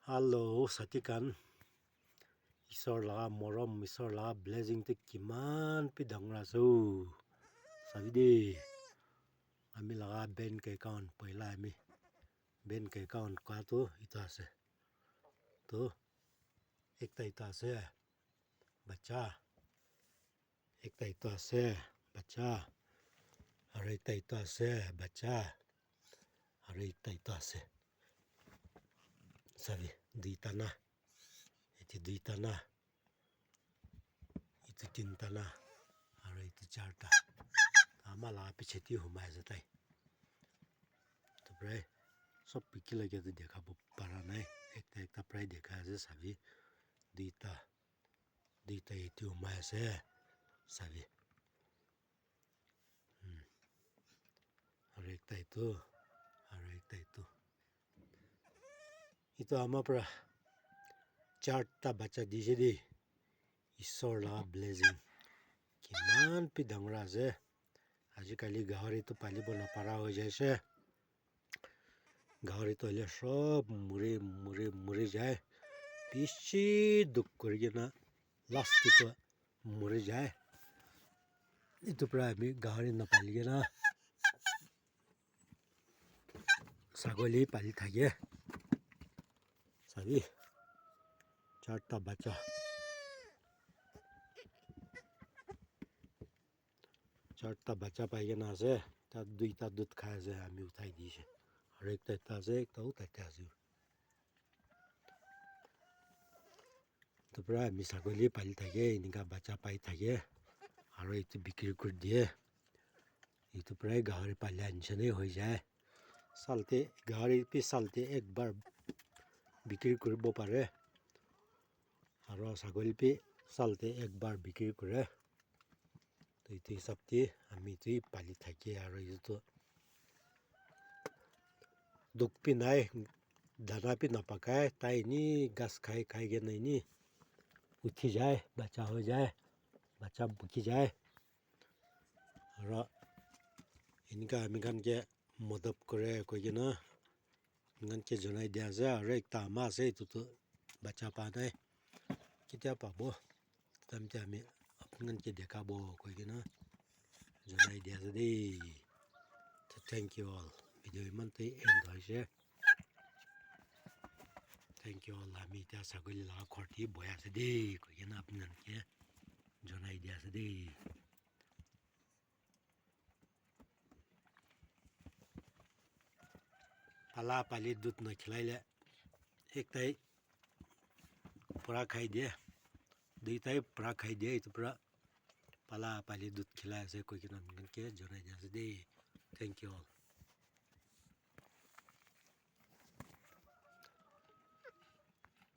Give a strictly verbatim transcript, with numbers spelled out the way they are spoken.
Hello, sati khan. Isor laga morom, Isor laga blessing te kiman bi dangor ase o. Sabi de. Ami laga bank account, poila ami bank account kua tu itu ase. Tu ekta itu ase. Bacha. Ekta itu ase, bacha. Aru ekta itu ase, bacha. Aru ekta itu ase. Sabi, duita na. Itu duita na. Itu tinta na. Aru itu charta. Ama laga piche te humai ase tai. Itu prai sob biki lage tu dekha bo para nai. Ekta ekta prai dekha ase sabi. Duita. Duita yate humai ase, sabi. Hmm. Aru ekta itu, aru ekta itu. Itu ama para charta bacha dise de. Isor laga blessing. Kiman bi dangor ase. Ajikali gahari tu palibo napara hoi jaise. Gahari tu hoile sob muri, muri, muri jai. Bishi dukh kuri kena last te tu muri jai. Itu para ami gahari napali kena sagoli pali thake. Sabi, charta bacha. Charta bacha pai kena ase. Ta duita dut khai ase, ami uthai dise. Aru ekta eta ase, ekta uta eta ase. Etu para ami sagoli pali thake, enika bacha pai thake. Aru etu bikiri kuri diye. Etu para gahari pali nishina hoi jai. Salte, gahari bi salte ek bar bikiri kuribo pare. Aru sagoli bi salte ek bar bikiri kure. To etu hisab te ami etu he pali thake aru etu tu dukh bi nai, dana bi napakai, tai eni ghas khai khai kena eni uthi jai, bacha hoi jai, bacha buki jai. Aru enika ami khan ke madad kure koi kena Apni khan ke jonai dia ase, aru ekta ama ase, etu tu bacha pa nai. Ketia pabo? Time te ami apni khan ke dekha bo koi kena jonai dia ase de. To thank you all. Video iman te end hoise. Thank you all. Ami etia sagoli laga ghor te bohi ase de koi kena apni khan ke jonai dia ase de. Pala pali dut na khilai le. Ektai pura khai diye. Duitai pura khai diye. Etu pura pala pali dut khilai ase koi kena apni khan ke jonai dia ase de. Thank you all.